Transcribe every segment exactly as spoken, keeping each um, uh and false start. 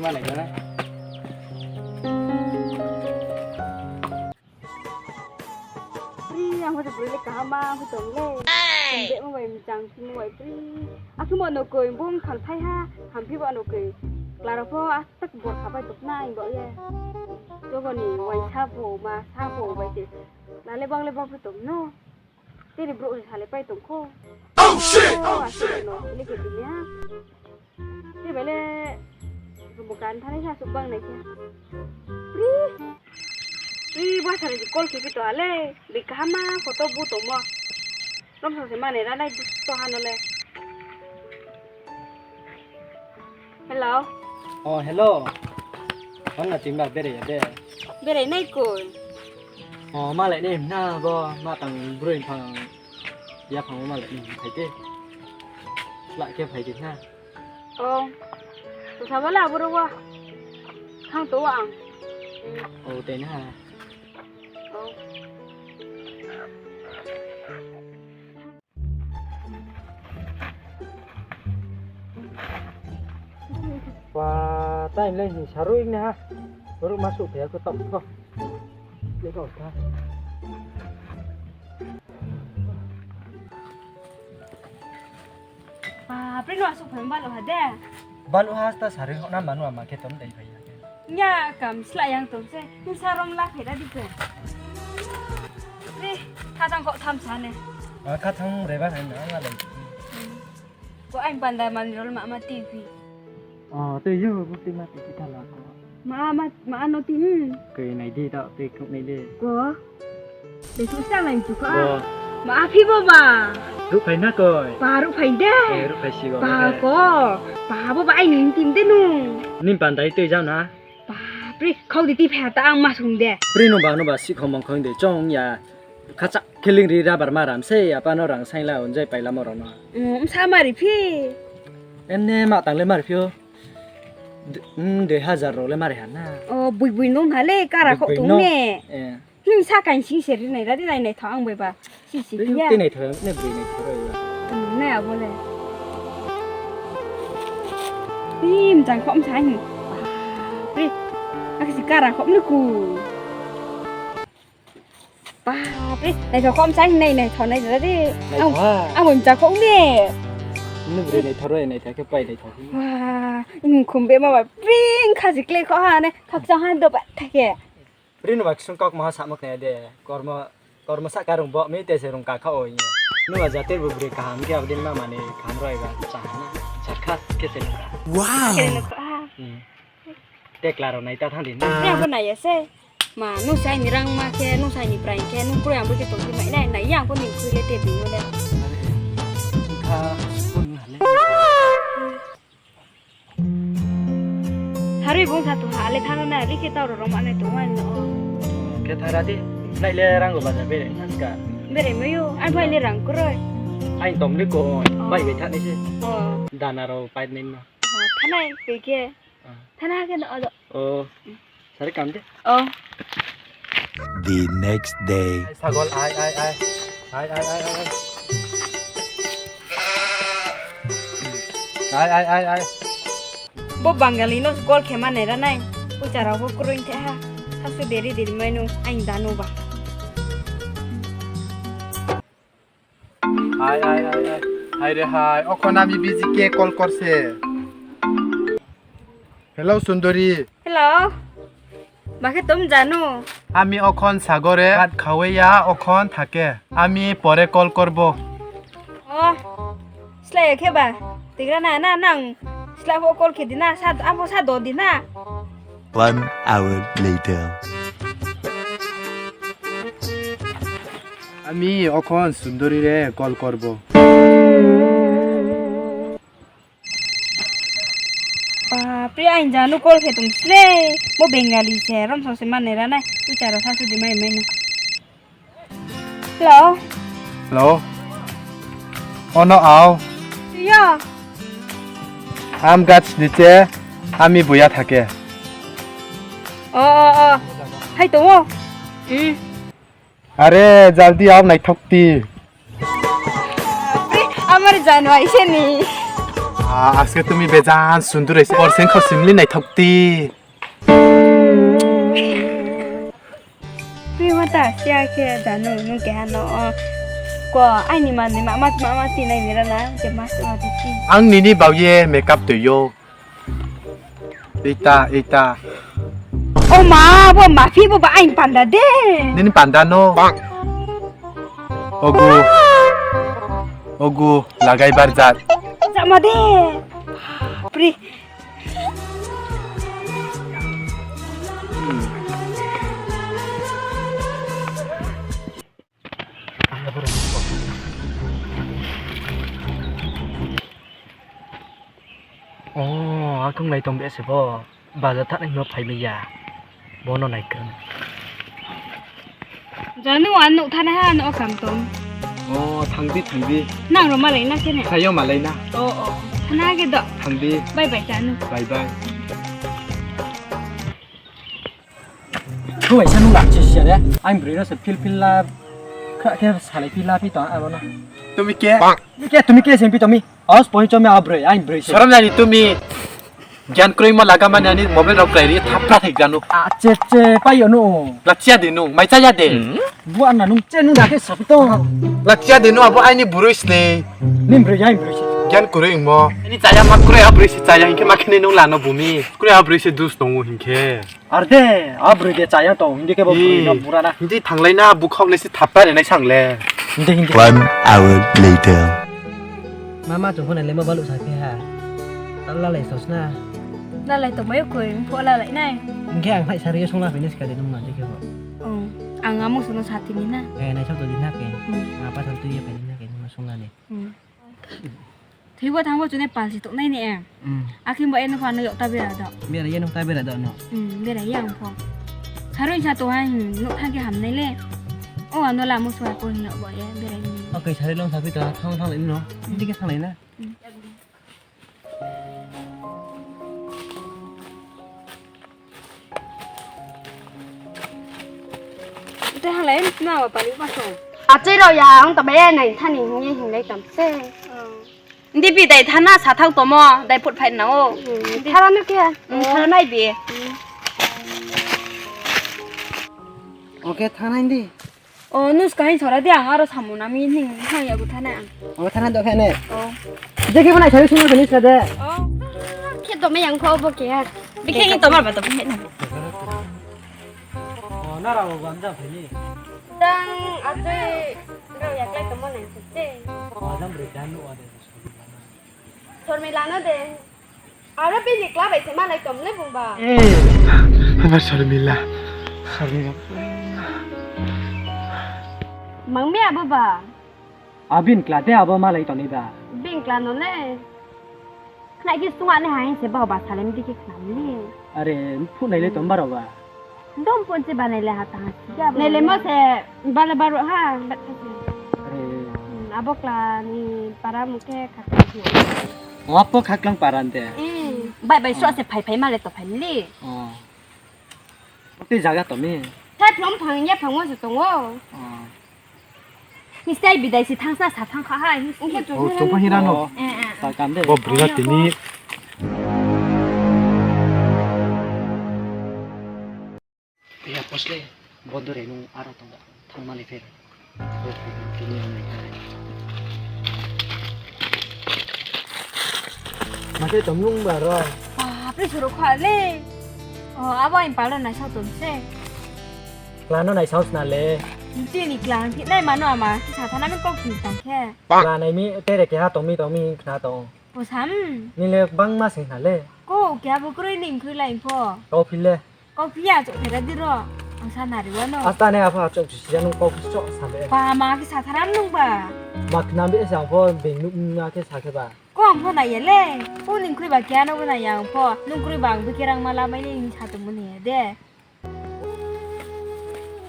Pri, ang hote broi le kaham ma hote le. Ang bemo bai mchang simo bai pri. Akhe mo nokoi bung khang thai ha, hamphi bo nokoi. Klarao pho atak bor khapai tok nai bo ye. Jogo ni wai sa pho ma sa pho bai se. Lale bang le bang pho tong no. Tini brouh se sale pai tong kho. Oh, shit! Oh, shit! No, ini ke tini ha. Tini bai le bukan thani sa suk bang nai khe. Pri. Pri, bo sale di call khe phi to ale. Bi kaham ma photo bu tongmo. Rom sa se mane ra nai to ha no le. Hello. Oh, hello. Hon na tingba berai ya de. Berai nai koi. Oh, malai ni na bo ma tang broi phang ya phang malai ni phai de. Sla khe phai di na. Oh. To sa bala boro wa. Khang to wa ang. Oh, te na. Oh. Wa, time le hing sarui na ha. Ruh ma suh phai ya kho tong kho. Le kau tha. Ba, pri no asuh phai baluh ha de. Baluh ha sta sarui hok na manu ama khe tom dai phai ya. Nya kam sla yang tom se. Ni sa rom la phai da di khe. Ni kha thang kok tham sa ne. Ah, kha thang re ba na na la. Ko ai panda man rol ma ma T V. Oh, tu yo bu ti ma ti kita la ko. Ma ma ma no ti. Ke nai di ta te kuk nai de. Ko. De tu sa lai tu ka. Ko. Ma api bo ba. Ruh phai na koi. Ba ruh phai de. Eh, ruh phai si ko. Ba ko. Ba bo ba ai ni tim de nu. Nin pandai tui jao na. Bapre, khau di ti phe ta ang ma sung de. Pri no ba no ba si khomong khong de chong ya. Khacha killing ri rabar maram se apa no rang saing la unjai pailamo rao no. Um, sa mari phi. Emne ma tang le mari phi o. De, um, de hajar rao le mari ha na. O, bui bui nung ha le kara khok tung ne. Eh. Him sa kain sing se ri nai ra di nai nai thao ang bai ba. Si si ya. Te nai thao ne bui nai thao ra ya. Hmm, nai abo le. Him jang khom sa him. Bapre. Ak si kara khom ne ku. Bapre. Nai thao khom sa him nai nai thao nai ra di. Ang bai jang khom ne. Ne bui nai thao ra nai thao khe pai nai thao. Wa, khum be ma ba pring kha si kle kho ha ne. Khak chang ha do ba tha khe. Ri no ba ksung kau kma ha samo khnai de. Kormo, kormo sa karung bo mi te se rung ka kha oi. Nung ba jate bu bri kaham khe abdin ma mani kaham roi ba sa na. Sarkha khe se. Wow. Khe no kha. Hmm. Te klaro nai ta thang di. Ni ang bo nai ya se. Ma, nung sai ni rang ma khe, nung sai ni prai khe, nung kroi ang bo khe tong khe mai nai, nai yang bo ni kroi le te bini le. Kha, bun na le. Harui bung sa tu ha le thang na, li khe tau ro rong ma nai tong wai no. Khe thara di, nai le rang go bazar bere na ska. Bere mo yo, ai bai le rang kroi. Ai tong le ko, bai bai tha nai se. Oh. Dana ro pai nai no. Oh, thanai pe khe. Ah. Thana khe no ado. Oh. Sari kam de. Oh. The next day. Ai, sagol, ai, ai, ai. Ai, ai, ai, ai, ai. Ai, ai, ai, ai. Bo Bangali no call khe ma nai ra nai. Poicha rao bo kroi the ha. Sasu deri deri mai no, aing dano ba. Hai, hai, hai, hai. Hai re hai. Okhon ami busy khe call kor se. Hello, Sundori. Hello. Ba khe tom jano? Ami okhon sagore bhat khawe ya, okhon thake. Ami pore call korbo. Oh, slái ya khe ba. Tigra na, na, nang slái pho call khe di na, sa, abo sa do di na. One hour later. Ami okhon Sundori re call korbo. Bapre, aing jano call khe tong sle. Bo Bengali se, romsong se mane ra nai. Poicha rao sasu di mai mai no. Hello. Hello. Ono ao. Yo. Aam gach niche ami boya thake. O, o, o. Hai tong o. Hmm. Are, jaldi ao, naithok ti. Amar jano aise ni. Aske tumi bejan sundu rai se, por seng khau simli naithok ti. Tui ma ta sia khe janu, nung keha no, o, ko, aini manoi ma, ma, ma, ma ti nai mira na, je ma se ma ti. Ang nini bau ye makeup tui yo. Eita, eita. O ma, bo ma phi bo ba aini panda de. Nini panda no. Ogu. Ogu, lagai barjat. Jama de. Pri. O, akong lai tong de se bo. Bazar thanai no phai mai ya. Bono nai kroi. Janu, ang nouh thanai ha, nouh kam tong. O, thang di, thang di. Nang rao malai na khe ne? Sayo malai na. O, o. Thana ge do. Thang di. Bye bye, Janu. Bye bye. Thu bai sa nung lak si sia de. Ang broi no se phil phil la. Kha khe salai phil la phi tong abo no. Tumi khe? Tumi khe, tumi khe sing phi tong mi. Os poi chomi a broi, ang broi se. Sorom jani tumi. Gyan kroimo laga mani ani mobile rao krai ri thapra thai janu. A che che pai yo no. Lachia de nung, mai chaya de. Bu ana nung che nung da khe sapi to. Lachia de nung abo aini broi sne. Nim broi, ang broi se. Gyan kroi mo. Ani chaya ma kroi a broi se chaya hing khe ma khe nung lano bumi. Kroi a broi se dus tongo hing khe. Ar de, a broi de chaya tong, hindi khe bo broi no bura na. Hindi thanglai na, bukhok le se thapra ri nai sang le. Hindi, hindi. One hour later. Mama, chung phone le ma baluh sa khe ha. Lalai sos na. Lalai tongmai yo koi, pho lalai nai. Hing khe ang phai sari yo songla phai ni skali nung ma de khe bo. O, ang amo sono sa tini na. Eh, nai sa to di na khe. Hmm. Apa than tui ye phai ni na khe, nung songla ni. Hmm. Thoi bo thang bo chune pal si tongnai ni e. Hmm. Akhe bo eno pha no yokta bera do. Bera ye nokta bera do no. Hmm, bera ye ang pho. Saroi sa tong ha, hmm, nouh thang khe hamnai le. O ano lamo suai ko hing yag bo ye, bera ni. Okay, sari long sapi to, thang thang le no. Hmm. Hindi khe thang le na. Hmm. Tei halai ma wa pali ma song. Achai rao ya, ang tabai nai thani hing ye hing lai tam se. Oh. Hindi bidai thana sa thang tomo, dai phut phai na o. Hmm, thara no khe? Hmm, thara nai bi. Hmm. Okay, thana hindi. O, nung skang sora di, ang aro samung nami ning thang ya bo thana ang. O, thana do khe ne? O. Je khe bo nai sari sung khe ni sa de. O. Khe to me yang kho bo khe ya. Bikhe ni to mar ba to bikhe na. O, na ra bo gam ja phai ni. Tang achai rao ya klai to mo nai se. O, jam bre jan no wa de. Sormila no de. Aro bini kla bai se malai tom le bung ba. Eh, ama Sormila. Sormila. Mang mi abo ba. Abin kla de abo malai tong ni ba. Bin kla no le. Khnai khe sung ani hai se ba ba salem di khe khnam ni. Are, phut nai le tom ba rao ba. Dom pon se banai le ha ta ha si ga bo. Nai le mo se bala baro ha, bat ka se. Eh. Hmm, abo kla ni para mung khe khaklang hing. O, apo khaklang para nte. Eh. Bai bai sro se phai phai ma le to phai li. O. Tei zaga to mi. Thai phlom phang ya phang mo se tong o. O. Ni style bidai si thang sa sa thang kha ha. Ungkhe chung phang hira no. Eh, eh, eh. Sa kan de. Bo brima tini. Iya, pos le, bondo re nung aro tong da, thang mani pher. Mate tom nung ba ro. Bapre, suru kha le. O, abo aini pal ro naisao tom se. Kla no naisao sna le. Tini kla, nai mano ama, sa thana mi kok tang khe. Kla nai mi, tere keha tong mi, tong mi, khna tong. Bo sam. Ni le bangma sing khna le. Ko, keha bo kroi ni mkhui lai pho. Kau phi le. Kau phi ya chok phera di ro. Ang sa nari wa no. Asta ne apha chok si ya nung kau phi chok sa be. Ba ma khe sa tharam nung ba. Ma khna be sa pho beng nuk na khe sa khe ba. Ko ang pho nai ya le. Ko ning kroi ba kya no bo nai ya ang pho. Nung kroi ba ang be kerang ma la mai le ing sa tong mo ni ya de.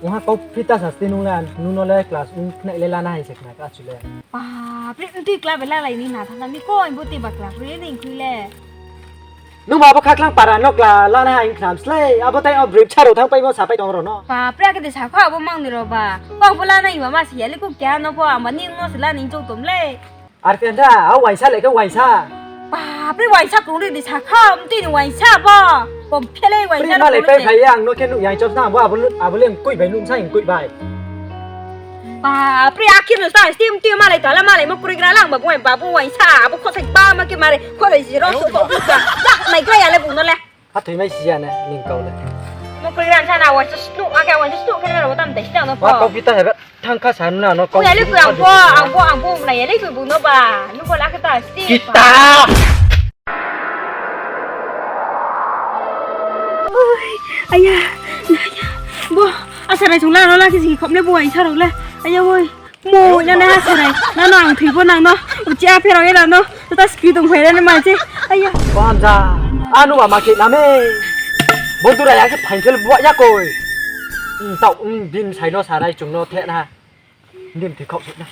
Ungha kau phi ta sa sti nung le, nung no le class ung khnai le lana hai se khna ka chu le. Ba, pri ntui kla be la lai ni na tha na mi ko ang bo te ba kla kroi le ning kroi le. Nung ba bo khaklang para no kla lana hai khna slai, abo tai o brip charo thang pai mo sa pai tong ro no. Ba, pri ake de sa kho abo mang ni ro ba. Ko ang bo lana iwa ma si ya le ko kya no pho ang ba ni no se la ni chok tom le. Ar khe da, a waisa le khe waisa. Bapre, uaingsa krung ri di sa kha, mtui ni uaingsa bo. Kom phele uaingsa. Malai pai phai ya, ang no khe nuh yang chop na, abo, abo le, abo le mkoih bai, nuh sa mkoih bai. Bapre, akhir no sa, steam, steam, malai tala, malai mo kroi gra lang, babu, babu, uaingsa, abo khosai ba, ma khe mare, khosai si rok, so, so, so, nai gra ya le bung no le. Hathoi mai si ya na, ning kau le. Mo kroi gra sa na, uaingsa snuh, akhe uaingsa snuh, khe na, ro tam dai, steam no. Wa kau kita hebat. Thang kha sa na no kau. Ya le koi ang bo, ang bo, ang bo, na ya le koi bo no ba. No bo la khe ta si. Kita. Oi, aya, aya. Bo, asarai chung la ro la khe si khop le bo ai sa ro le. Aya oi. Mo, ya na asarai. Na no ang thoi bo nang no. Uchi a pherao ya na no. Tata speed tong phai ra ni ma se. Aya. Bo hamja. Anu mama khe na me. Bo dura ya khe phaing khe le bo ya koi. Tao, bini sai no sarai chung no the na. Dim tui khauh sih na.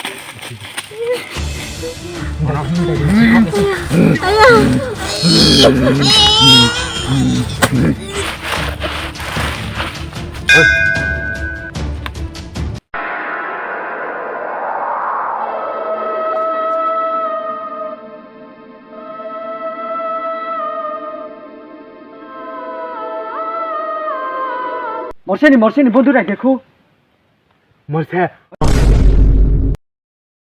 Morseni, morseni, bondhu rai khe khu. Morse.